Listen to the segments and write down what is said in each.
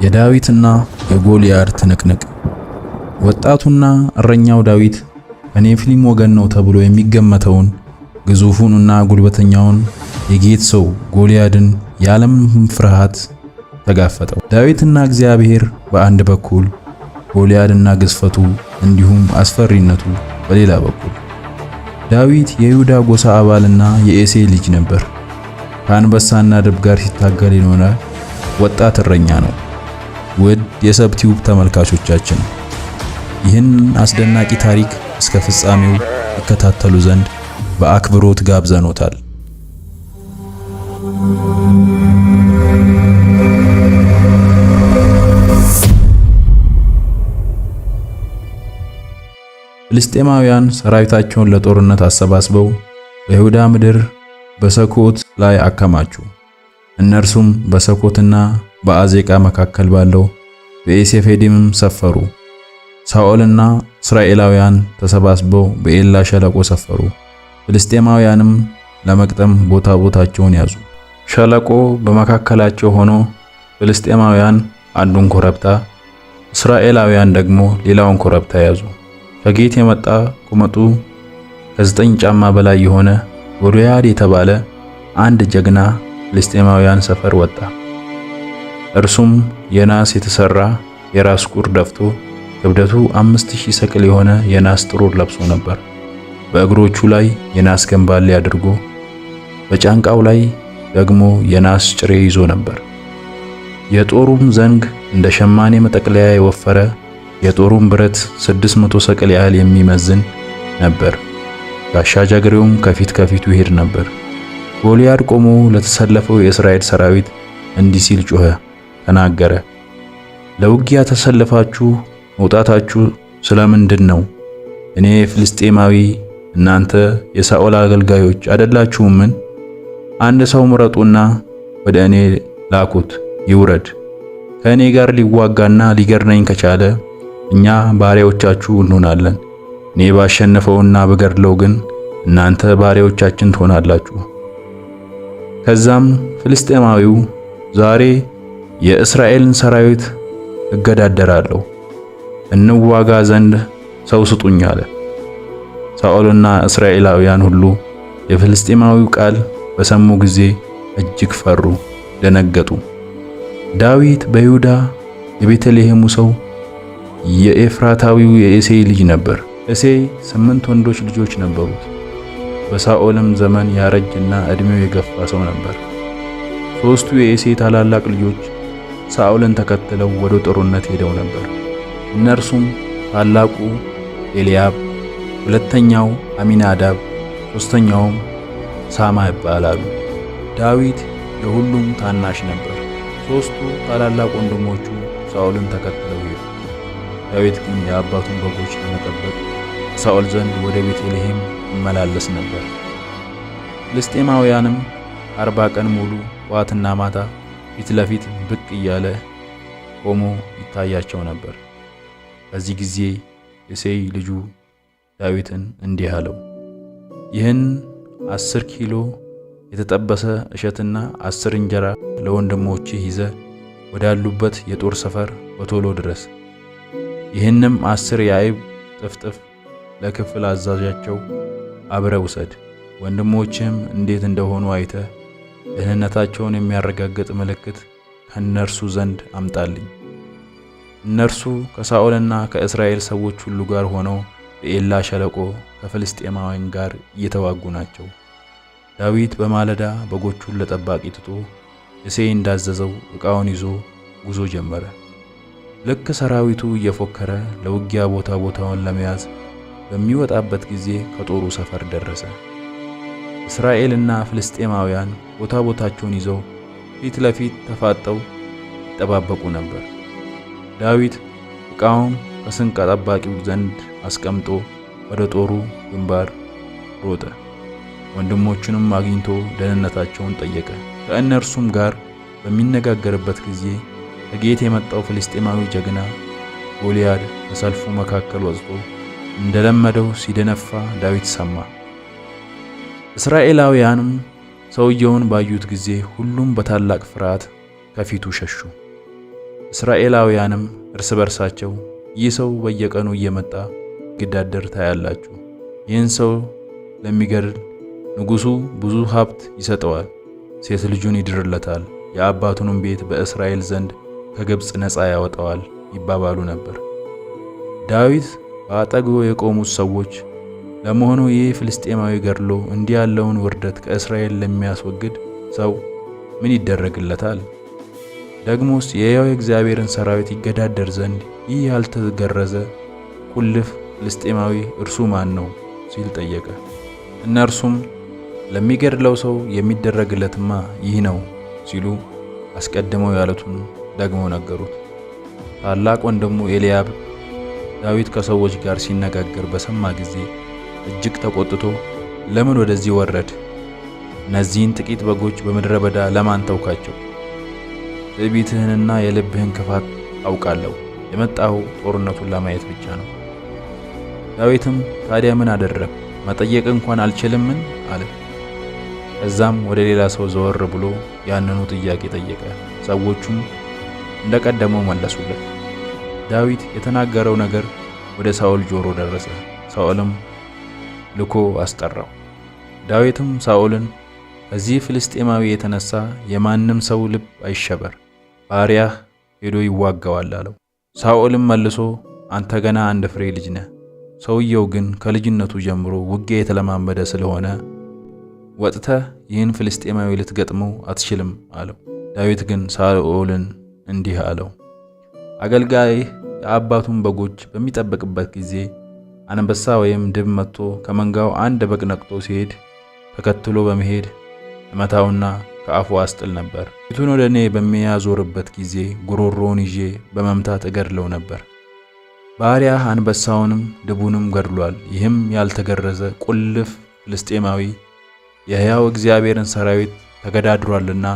የዳዊትና የጎልያድ ትንቅንቅ። ወጣቱና እረኛው ዳዊት ከኔፍሊም ወገን ነው ተብሎ የሚገመተውን ግዙፉንና ጉልበተኛውን የጌት ሰው ጎልያድን ያለምንም ፍርሃት ተጋፈጠው። ዳዊትና እግዚአብሔር በአንድ በኩል፣ ጎልያድና ግዝፈቱ እንዲሁም አስፈሪነቱ በሌላ በኩል። ዳዊት የይሁዳ ጎሳ አባልና የእሴይ ልጅ ነበር። ከአንበሳና ድብ ጋር ሲታገል የኖረ ወጣት እረኛ ነው። ውድ የሰብቲዩብ ተመልካቾቻችን፣ ይህን አስደናቂ ታሪክ እስከ ፍጻሜው ይከታተሉ ዘንድ በአክብሮት ጋብዘኖታል። ፍልስጤማውያን ሰራዊታቸውን ለጦርነት አሰባስበው በይሁዳ ምድር በሰኮት ላይ አከማቹ። እነርሱም በሰኮትና በአዜቃ መካከል ባለው በኤሴፌዲምም ሰፈሩ። ሳኦልና እስራኤላውያን ተሰባስበው በኤላ ሸለቆ ሰፈሩ። ፍልስጤማውያንም ለመቅጠም ቦታ ቦታቸውን ያዙ። ሸለቆ በመካከላቸው ሆኖ ፍልስጤማውያን አንዱን ኮረብታ፣ እስራኤላውያን ደግሞ ሌላውን ኮረብታ ያዙ። ከጌት የመጣ ቁመቱ ከ9 ጫማ በላይ የሆነ ጎልያድ የተባለ አንድ ጀግና ፍልስጤማውያን ሰፈር ወጣ። እርሱም የናስ የተሰራ የራስ ቁር ደፍቶ ክብደቱ 5000 ሰቅል የሆነ የናስ ጥሩር ለብሶ ነበር። በእግሮቹ ላይ የናስ ገንባሌ አድርጎ በጫንቃው ላይ ደግሞ የናስ ጭሬ ይዞ ነበር። የጦሩም ዘንግ እንደ ሸማኔ መጠቅለያ የወፈረ፣ የጦሩም ብረት 600 ሰቅል ያህል የሚመዝን ነበር። ጋሻ ጃግሬውም ከፊት ከፊቱ ይሄድ ነበር። ጎልያድ ቆሞ ለተሰለፈው የእስራኤል ሰራዊት እንዲህ ሲል ጮኸ፣ ተናገረ። ለውጊያ ተሰልፋችሁ መውጣታችሁ ስለምንድን ነው? እኔ ፍልስጤማዊ፣ እናንተ የሳኦል አገልጋዮች አይደላችሁምን? አንድ ሰው ምረጡና ወደ እኔ ላኩት፣ ይውረድ። ከእኔ ጋር ሊዋጋና ሊገድለኝ ከቻለ እኛ ባሪያዎቻችሁ እንሆናለን። እኔ ባሸነፈውና በገድለው ግን እናንተ ባሪያዎቻችን ትሆናላችሁ። ከዛም ፍልስጤማዊው ዛሬ የእስራኤልን ሰራዊት እገዳደራለሁ፣ እንዋጋ ዘንድ ሰው ስጡኝ አለ። ሳኦልና እስራኤላውያን ሁሉ የፍልስጤማዊው ቃል በሰሙ ጊዜ እጅግ ፈሩ፣ ደነገጡ። ዳዊት በይሁዳ የቤተልሔሙ ሰው የኤፍራታዊው የእሴይ ልጅ ነበር። እሴይ 8 ወንዶች ልጆች ነበሩት። በሳኦልም ዘመን ያረጅና ዕድሜው የገፋ ሰው ነበር። 3ቱ የእሴይ ታላላቅ ልጆች ሳኦልን ተከትለው ወደ ጦርነት ሄደው ነበር። እነርሱም ታላቁ ኤልያብ፣ ሁለተኛው አሚናዳብ፣ ሶስተኛውም ሳማ ይባላሉ። ዳዊት የሁሉም ታናሽ ነበር። 3ቱ ታላላቅ ወንድሞቹ ሳኦልን ተከትለው ሄዱ። ዳዊት ግን የአባቱን በጎች ለመጠበቅ ከሳኦል ዘንድ ወደ ቤተልሔም ይመላለስ ነበር። ፍልስጤማውያንም 40 ቀን ሙሉ ጠዋትና ማታ ፊት ለፊት ብቅ እያለ ቆሞ ይታያቸው ነበር። በዚህ ጊዜ እሴይ ልጁ ዳዊትን እንዲህ አለው፣ ይህን 10 ኪሎ የተጠበሰ እሸትና 10 እንጀራ ለወንድሞችህ ይዘህ ወዳሉበት የጦር ሰፈር በቶሎ ድረስ። ይህንም 10 የአይብ ጥፍጥፍ ለክፍል አዛዣቸው አብረህ ውሰድ። ወንድሞችህም እንዴት እንደሆኑ አይተህ ደህንነታቸውን የሚያረጋግጥ ምልክት ከእነርሱ ዘንድ አምጣልኝ። እነርሱ ከሳኦልና ከእስራኤል ሰዎች ሁሉ ጋር ሆነው በኤላ ሸለቆ ከፍልስጤማውያን ጋር እየተዋጉ ናቸው። ዳዊት በማለዳ በጎቹን ለጠባቂ ትቶ እሴይ እንዳዘዘው ዕቃውን ይዞ ጉዞ ጀመረ። ልክ ሰራዊቱ እየፎከረ ለውጊያ ቦታ ቦታውን ለመያዝ በሚወጣበት ጊዜ ከጦሩ ሰፈር ደረሰ። እስራኤልና ፍልስጤማውያን ቦታ ቦታቸውን ይዘው ፊት ለፊት ተፋጠው ይጠባበቁ ነበር። ዳዊት ዕቃውን ከስንቅ ጠባቂው ዘንድ አስቀምጦ ወደ ጦሩ ግንባር ሮጠ። ወንድሞቹንም አግኝቶ ደህንነታቸውን ጠየቀ። ከእነርሱም ጋር በሚነጋገርበት ጊዜ ከጌት የመጣው ፍልስጤማዊ ጀግና ጎልያድ ከሰልፉ መካከል ወጥቶ እንደለመደው ሲደነፋ ዳዊት ሰማ። እስራኤላውያንም ሰውየውን ባዩት ጊዜ ሁሉም በታላቅ ፍርሃት ከፊቱ ሸሹ። እስራኤላውያንም እርስ በርሳቸው ይህ ሰው በየቀኑ እየመጣ ሲገዳደር ታያላችሁ፣ ይህን ሰው ለሚገድል ንጉሡ ብዙ ሀብት ይሰጠዋል፣ ሴት ልጁን ይድርለታል፣ የአባቱንም ቤት በእስራኤል ዘንድ ከግብፅ ነፃ ያወጣዋል ይባባሉ ነበር። ዳዊት በአጠገቡ የቆሙት ሰዎች ለመሆኑ ይህ ፍልስጤማዊ ገድሎ እንዲህ ያለውን ውርደት ከእስራኤል ለሚያስወግድ ሰው ምን ይደረግለታል? ደግሞስ የሕያው የእግዚአብሔርን ሰራዊት ይገዳደር ዘንድ ይህ ያልተገረዘ ቁልፍ ፍልስጤማዊ እርሱ ማን ነው? ሲል ጠየቀ። እነርሱም ለሚገድለው ሰው የሚደረግለትማ ይህ ነው ሲሉ አስቀድመው ያሉትን ደግመው ነገሩት። ታላቅ ወንድሙ ኤልያብ ዳዊት ከሰዎች ጋር ሲነጋገር በሰማ ጊዜ እጅግ ተቆጥቶ ለምን ወደዚህ ወረድ? እነዚህን ጥቂት በጎች በምድረ በዳ ለማን ተውካቸው? ትዕቢትህንና የልብህን ክፋት አውቃለሁ። የመጣኸው ጦርነቱን ለማየት ብቻ ነው። ዳዊትም ታዲያ ምን አደረግ? መጠየቅ እንኳን አልችልምን? አለ። ከዛም ወደ ሌላ ሰው ዘወር ብሎ ያንኑ ጥያቄ ጠየቀ። ሰዎቹም እንደቀደመው መለሱለት። ዳዊት የተናገረው ነገር ወደ ሳኦል ጆሮ ደረሰ። ሳኦልም ልኮ አስጠራው። ዳዊትም ሳኦልን ከዚህ ፍልስጤማዊ የተነሳ የማንም ሰው ልብ አይሸበር፣ ባሪያህ ሄዶ ይዋጋዋል አለው። ሳኦልም መልሶ አንተ ገና አንድ ፍሬ ልጅ ነህ፣ ሰውየው ግን ከልጅነቱ ጀምሮ ውጊያ የተለማመደ ስለሆነ ወጥተህ ይህን ፍልስጤማዊ ልትገጥመው አትችልም አለው። ዳዊት ግን ሳኦልን እንዲህ አለው፣ አገልጋይህ የአባቱን በጎች በሚጠብቅበት ጊዜ አንበሳ ወይም ድብ መጥቶ ከመንጋው አንድ በግ ነቅጦ ሲሄድ ተከትሎ በመሄድ እመታውና ከአፉ አስጥል ነበር። ፊቱን ወደ እኔ በሚያዞርበት ጊዜ ጉሮሮውን ይዤ በመምታት እገድለው ነበር። ባሪያህ አንበሳውንም ድቡንም ገድሏል። ይህም ያልተገረዘ ቁልፍ ፍልስጤማዊ የሕያው እግዚአብሔርን ሰራዊት ተገዳድሯልና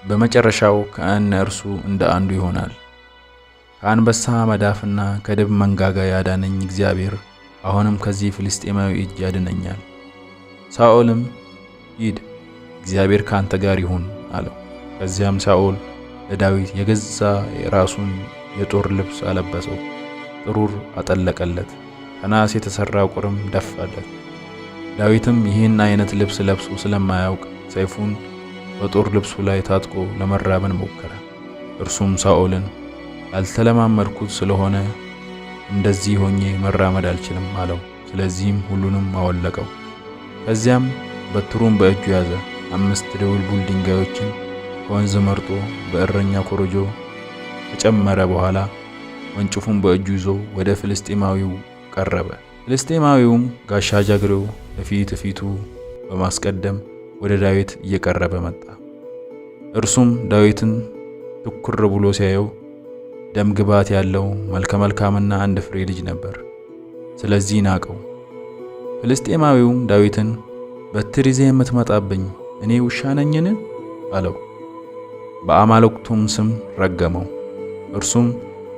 በመጨረሻው ከእነርሱ እንደ አንዱ ይሆናል። ከአንበሳ መዳፍና ከድብ መንጋጋ ያዳነኝ እግዚአብሔር አሁንም ከዚህ ፍልስጤማዊ እጅ ያድነኛል። ሳኦልም ሂድ፣ እግዚአብሔር ከአንተ ጋር ይሁን አለው። ከዚያም ሳኦል ለዳዊት የገዛ የራሱን የጦር ልብስ አለበሰው፣ ጥሩር አጠለቀለት፣ ከናስ የተሠራ ቁርም ደፋለት። ዳዊትም ይህን አይነት ልብስ ለብሶ ስለማያውቅ ሰይፉን በጦር ልብሱ ላይ ታጥቆ ለመራመድ ሞከረ። እርሱም ሳኦልን ያልተለማመድኩት ስለሆነ እንደዚህ ሆኜ መራመድ አልችልም አለው። ስለዚህም ሁሉንም አወለቀው። ከዚያም በትሩን በእጁ ያዘ። 5 ድቡልቡል ድንጋዮችን ከወንዝ መርጦ በእረኛ ኮረጆ ከጨመረ በኋላ ወንጭፉን በእጁ ይዞ ወደ ፍልስጤማዊው ቀረበ። ፍልስጤማዊውም ጋሻ ጃግሬው እፊት እፊቱ በማስቀደም ወደ ዳዊት እየቀረበ መጣ። እርሱም ዳዊትን ትኩር ብሎ ሲያየው ደም ግባት ያለው መልከ መልካምና አንድ ፍሬ ልጅ ነበር። ስለዚህ ናቀው። ፍልስጤማዊውም ዳዊትን በትር ይዘህ የምትመጣብኝ እኔ ውሻ ነኝን? አለው። በአማልክቱም ስም ረገመው። እርሱም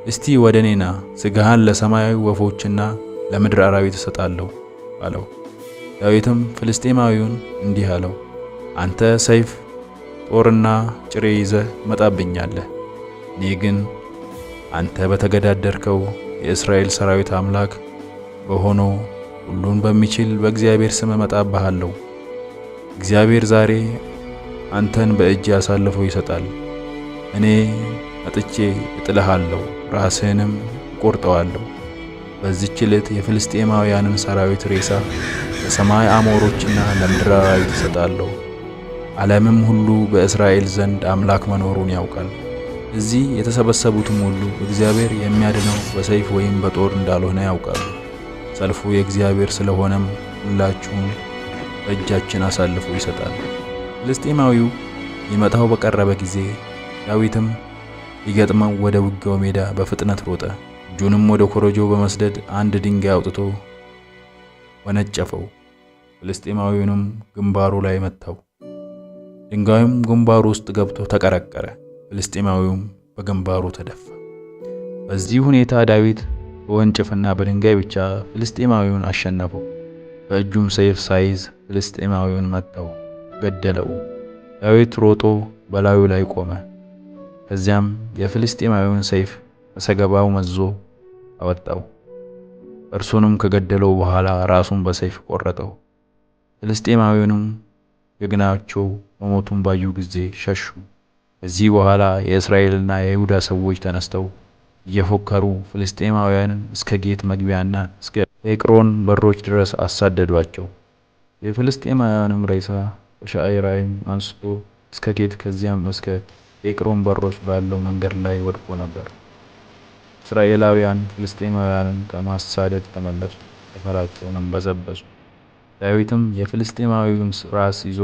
እስቲ ወደ እኔ ና፣ ሥጋህን ለሰማያዊ ወፎችና ለምድር አራዊት እሰጣለሁ አለው። ዳዊትም ፍልስጤማዊውን እንዲህ አለው፣ አንተ ሰይፍ፣ ጦርና ጭሬ ይዘህ ትመጣብኛለህ፣ እኔ ግን አንተ በተገዳደርከው የእስራኤል ሰራዊት አምላክ በሆነው ሁሉን በሚችል በእግዚአብሔር ስም እመጣብሃለሁ። እግዚአብሔር ዛሬ አንተን በእጅ አሳልፎ ይሰጣል። እኔ መጥቼ እጥልሃለሁ፣ ራስህንም እቆርጠዋለሁ። በዚህች ዕለት የፍልስጤማውያንን ሰራዊት ሬሳ ለሰማይ አሞሮችና ለምድር አራዊት እሰጣለሁ። ዓለምም ሁሉ በእስራኤል ዘንድ አምላክ መኖሩን ያውቃል። እዚህ የተሰበሰቡትም ሁሉ እግዚአብሔር የሚያድነው በሰይፍ ወይም በጦር እንዳልሆነ ያውቃሉ። ሰልፉ የእግዚአብሔር ስለሆነም ሁላችሁን በእጃችን አሳልፎ ይሰጣል። ፍልስጤማዊው ሊመታው በቀረበ ጊዜ ዳዊትም ሊገጥመው ወደ ውጊያው ሜዳ በፍጥነት ሮጠ። እጁንም ወደ ኮረጆው በመስደድ አንድ ድንጋይ አውጥቶ ወነጨፈው። ፍልስጤማዊውንም ግንባሩ ላይ መታው። ድንጋዩም ግንባሩ ውስጥ ገብቶ ተቀረቀረ። ፍልስጤማዊውም በግንባሩ ተደፋ። በዚህ ሁኔታ ዳዊት በወንጭፍና በድንጋይ ብቻ ፍልስጤማዊውን አሸነፈው። በእጁም ሰይፍ ሳይዝ ፍልስጤማዊውን መታው፣ ገደለው። ዳዊት ሮጦ በላዩ ላይ ቆመ። ከዚያም የፍልስጤማዊውን ሰይፍ ከሰገባው መዞ አወጣው። እርሱንም ከገደለው በኋላ ራሱን በሰይፍ ቆረጠው። ፍልስጤማዊውንም ጀግናቸው መሞቱን ባዩ ጊዜ ሸሹ። ከዚህ በኋላ የእስራኤልና የይሁዳ ሰዎች ተነስተው እየፎከሩ ፍልስጤማውያንን እስከ ጌት መግቢያና እስከ ኤቅሮን በሮች ድረስ አሳደዷቸው። የፍልስጤማውያንም ሬሳ ከሸዓራይም አንስቶ እስከ ጌት ከዚያም እስከ ኤቅሮን በሮች ባለው መንገድ ላይ ወድቆ ነበር። እስራኤላውያን ፍልስጤማውያንን ከማሳደድ ተመለሱ፣ ሰፈራቸውንም በዘበዙ። ዳዊትም የፍልስጤማዊውን ራስ ይዞ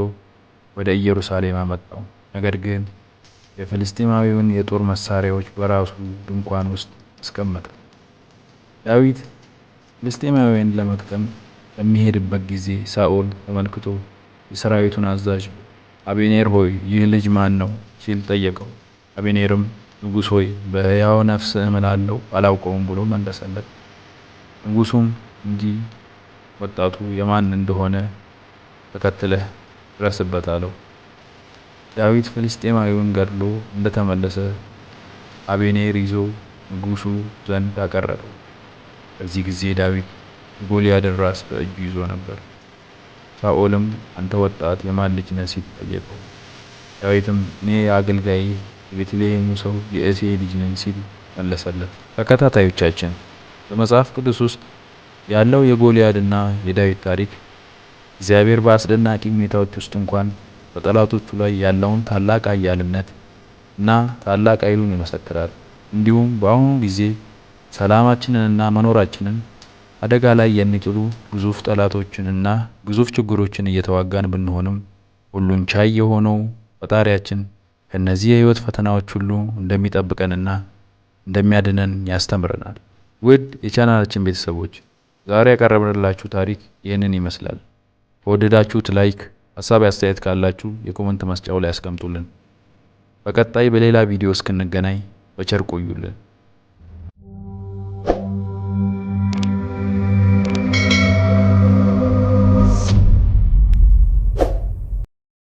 ወደ ኢየሩሳሌም አመጣው። ነገር ግን የፍልስጤማዊውን የጦር መሳሪያዎች በራሱ ድንኳን ውስጥ አስቀመጠ። ዳዊት ፍልስጤማውያንን ለመግጠም በሚሄድበት ጊዜ ሳኦል ተመልክቶ የሰራዊቱን አዛዥ አቤኔር ሆይ ይህ ልጅ ማን ነው? ሲል ጠየቀው። አቤኔርም ንጉሥ ሆይ በሕያው ነፍስህ እምላለሁ አላውቀውም ብሎ መለሰለት። ንጉሡም እንዲህ ወጣቱ የማን እንደሆነ ተከትለህ ድረስበት አለው። ዳዊት ፍልስጤማዊውን ገድሎ እንደተመለሰ አቤኔር ይዞ ንጉሡ ዘንድ አቀረበው። በዚህ ጊዜ ዳዊት የጎልያድን ራስ በእጁ ይዞ ነበር። ሳኦልም አንተ ወጣት የማን ልጅ ነህ ሲል ጠየቀው። ዳዊትም እኔ የአገልጋይህ የቤተልሔሙ ሰው የእሴይ ልጅ ነኝ ሲል መለሰለት። ተከታታዮቻችን፣ በመጽሐፍ ቅዱስ ውስጥ ያለው የጎልያድና የዳዊት ታሪክ እግዚአብሔር በአስደናቂ ሁኔታዎች ውስጥ እንኳን በጠላቶቹ ላይ ያለውን ታላቅ ኃያልነት እና ታላቅ ኃይሉን ይመሰክራል። እንዲሁም በአሁኑ ጊዜ ሰላማችንንና መኖራችንን አደጋ ላይ የሚጥሉ ግዙፍ ጠላቶችንና ግዙፍ ችግሮችን እየተዋጋን ብንሆንም ሁሉን ቻይ የሆነው ፈጣሪያችን ከእነዚህ የህይወት ፈተናዎች ሁሉ እንደሚጠብቀንና እንደሚያድነን ያስተምረናል። ውድ የቻናላችን ቤተሰቦች፣ ዛሬ ያቀረብንላችሁ ታሪክ ይህንን ይመስላል። ከወደዳችሁት like፣ ሀሳብ አስተያየት ካላችሁ የ comment መስጫው ላይ አስቀምጡልን። በቀጣይ በሌላ ቪዲዮ እስክንገናኝ በቸር ቆዩልን።